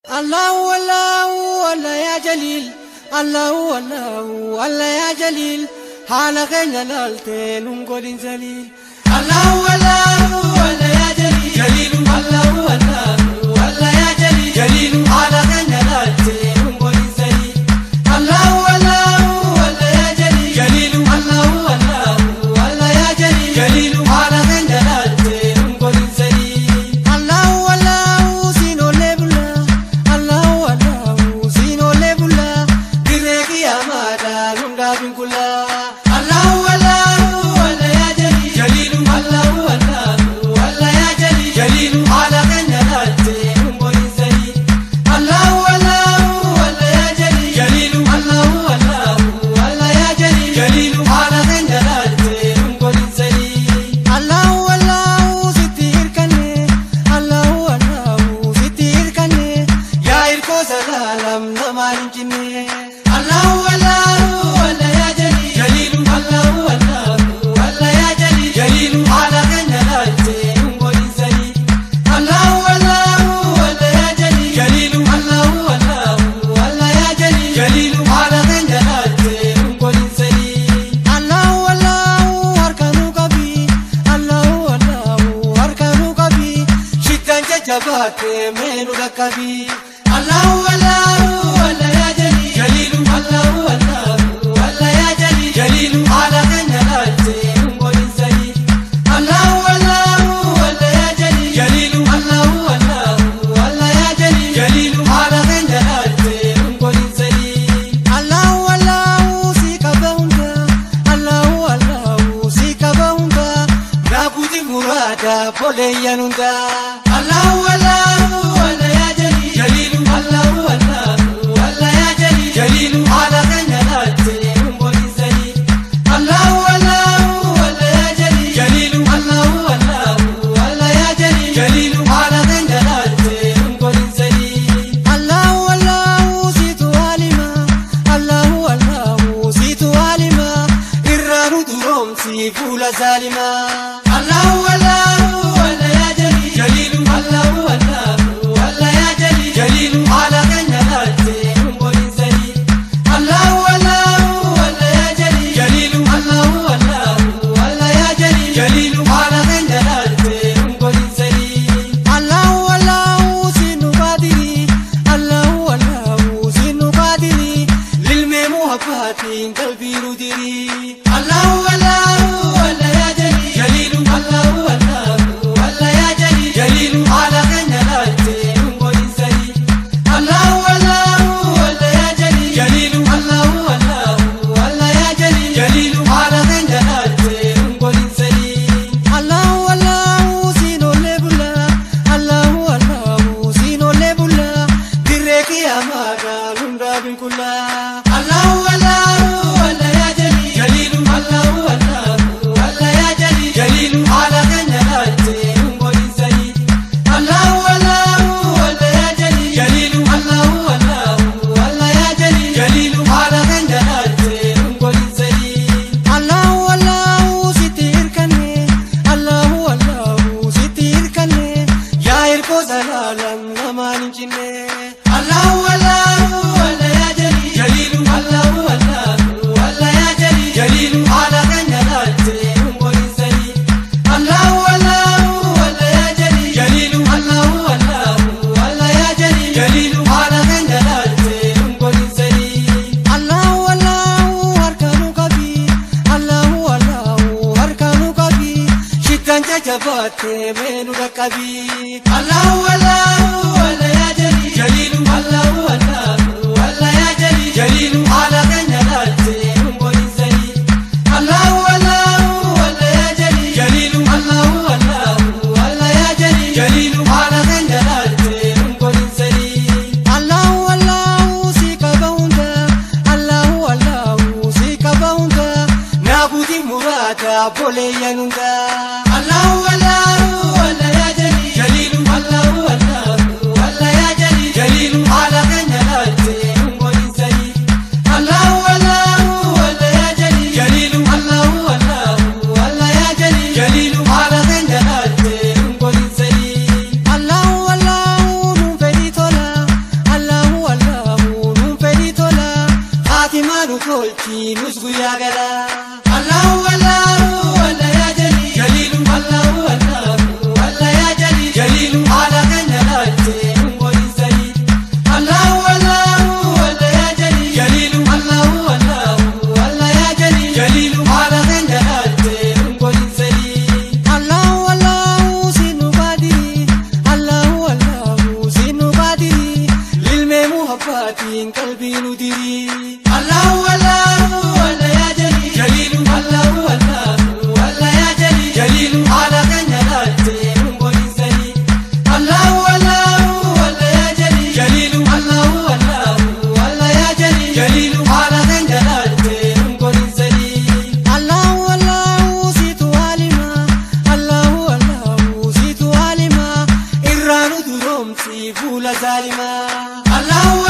Allahu Allahu Allah ya Jalil, Allahu Allahu Allah ya Jalil, haala keenya laaltee nun godhin zaliil. Allahu Allahu Allah ya Jalil, Jalilu Allahu Allahu Allah ya Jalil, Jalilu haala keenya laaltee nun godhin zaliil. Allahu Allahu Allah ya Jalil, Jalilu Allahu Allahu Allah ya Jalil, Jalilu haala keenya laaltee nun godhin zaliil. Allahu Allahu sinolee bulaa, Allahu Allahu sinolee bulaa, dirree qiyamaadhaan hundaaf hin kullaa. Allahu Allahu Allah ya Jalil, Jalilu Allahu Allahu Allah ya Jalil, Jalilu haala keenya laaltee nun godhin zaliil. Allahu Allahu Allah ya Jalil, Jalilu Allahu Allahu Allah ya Jalil, Jalilu haala keenya laaltee nun godhin zaliil. Allahu Allahu sitti hirkanne, Allahu Allahu sitti hirkanne, yaa hirkoo salaalam namaan hin cinne. Allahu Allahu Allah ya Jalil, Jalilu Allahu Allahu Allah ya Jalil, Jalilu haala keenya laaltee nun godhin zaliil. Allahu Allahu Allah ya Jalil, Jalilu Allahu Allahu Allah ya Jalil, Jalilu haala keenya laaltee nun godhin zaliil. Allahu Allahu harka nu qabi, Allahu Allahu harka nu qabi, shittaan jajjabaatee mee nu dhaqqabi. Allahu Allahu Allah ya Jalil, Jalilu Allahu Allahu Allah ya Jalil, Jalilu haala keenya laaltee nun godhin zaliil. Allahu Allahu Allah ya Jalil, Jalilu Allahu Allahu Allah ya Jalil, Jalilu haala keenya laaltee nun godhin zaliil. Allahu Allahu si qaba hunda, Allahu Allahu si qaba hunda, naakuti muraada boleeyyan hunda. Allahu Allahu Allah ya Jalil, Jalilu Allahu Allahu Allah ya Jalil, Jalilu haala keenya laaltee nun godhin zaliil. Allahu Allahu Allah ya Jalil, Jalilu Allahu Allahu Allah ya Jalil, Jalilu haala keenya laaltee nun godhin zaliil. Allahu Allahu situ alima, Allahu Allahu situ alima, irraa nu duroomsi fuula zaalimaa. Allahu Allahu Allah ya Jalil, Jalilu Allahu Allahu Allah ya Jalil, Jalilu haala keenya laaltee nun godhin zaliil. Allahu Allahu Allah ya Jalil, Jalilu Allahu Allahu Allah ya Jalil, Jalilu haala keenya laaltee nun godhin zaliil. Allahu Allahu sinu qaadiri, Allahu Allahu sinu qaadiri, lilmee muhabbaatiin qalbii nu diri. Allahu Allahu Allah ya Jalil, Jalilu Allahu Allahu Allah ya Jalil, Jalilu haala keenya laaltee nun godhin zaliil. Allahu Allahu Allah ya Jalil, Jalilu Allahu Allahu Allah ya Jalil, Jalilu haala keenya laaltee nun godhin zaliil. Allahu Allahu sinolee bulaa, Allahu Allahu sinolee bulaa, dirree qiyamaadhaan hundaaf hin kullaa. Allahu Allahu Allah ya Jalil, Jalilu Allahu Allahu Allah ya Jalil, Jalilu haala keenya laaltee nun godhin zaliil. Allahu Allahu Allah ya Jalil, Jalilu Allahu Allahu Allah ya Jalil, Jalilu haala keenya laaltee nun godhin zaliil. Allahu Allahu sitti hirkanne, Allahu Allahu sitti hirkanne, yaa hirkoo salaalam namaan hin cinne. Allahu Allahu Allah ya Jalil, Jalilu Allahu Allahu Allah ya Jalil, Jalilu haala keenya laaltee nun godhin zaliil. Allahu Allahu Allah ya Jalil, Jalilu Allahu Allahu Allah ya Jalil, Jalilu haala keenya laaltee nun godhin zaliil. Allahu Allahu harka nu qabi, Allahu Allahu harka nu qabi, shittaan jajjabaatee mee nu dhaqqabi. Allahu Allahu Allah ya Jalil, Jalilu Allahu Allahu Allah ya Jalil, Jalilu haala keenya laaltee nun godhin zaliil. Allahu Allahu Allah ya Jalil, Jalilu Allahu Allahu Allah ya Jalil, Jalilu haala keenya laaltee nun godhin zaliil. Allahu Allahu si qaba hunda, Allahu Allahu si qaba hunda, naakuti muraada boleeyyan hunda. Allahu Allahu Allah ya Jalil, Jalilu Allahu Allahu Allah ya Jalil, Jalilu haala keenya laaltee nun godhin zaliil. Allahu Allahu Allah ya Jalil, Jalilu Allahu Allahu Allah ya Jalil, Jalilu haala keenya laaltee nun godhin zaliil. Allahu Allahu nun fedhii tola, Tawbaatiin qalbii nu dirii. Allahu Allahu Allah yaa Jaliil Jaliilu Allahu Allahu Allah yaa Jaliil Jaliilu haala keenya laaltee nun godhin zaliil. Allahu Allahu Allah yaa Jaliil Jaliilu Allahu Allahu Allah yaa Jaliil Jaliilu haala keenya laaltee nun godhin zaliil. Allahu Allahu siitu alima, Allahu Allahu siitu alima, irraa nu duroomsi fuula zaalimaa. Allahu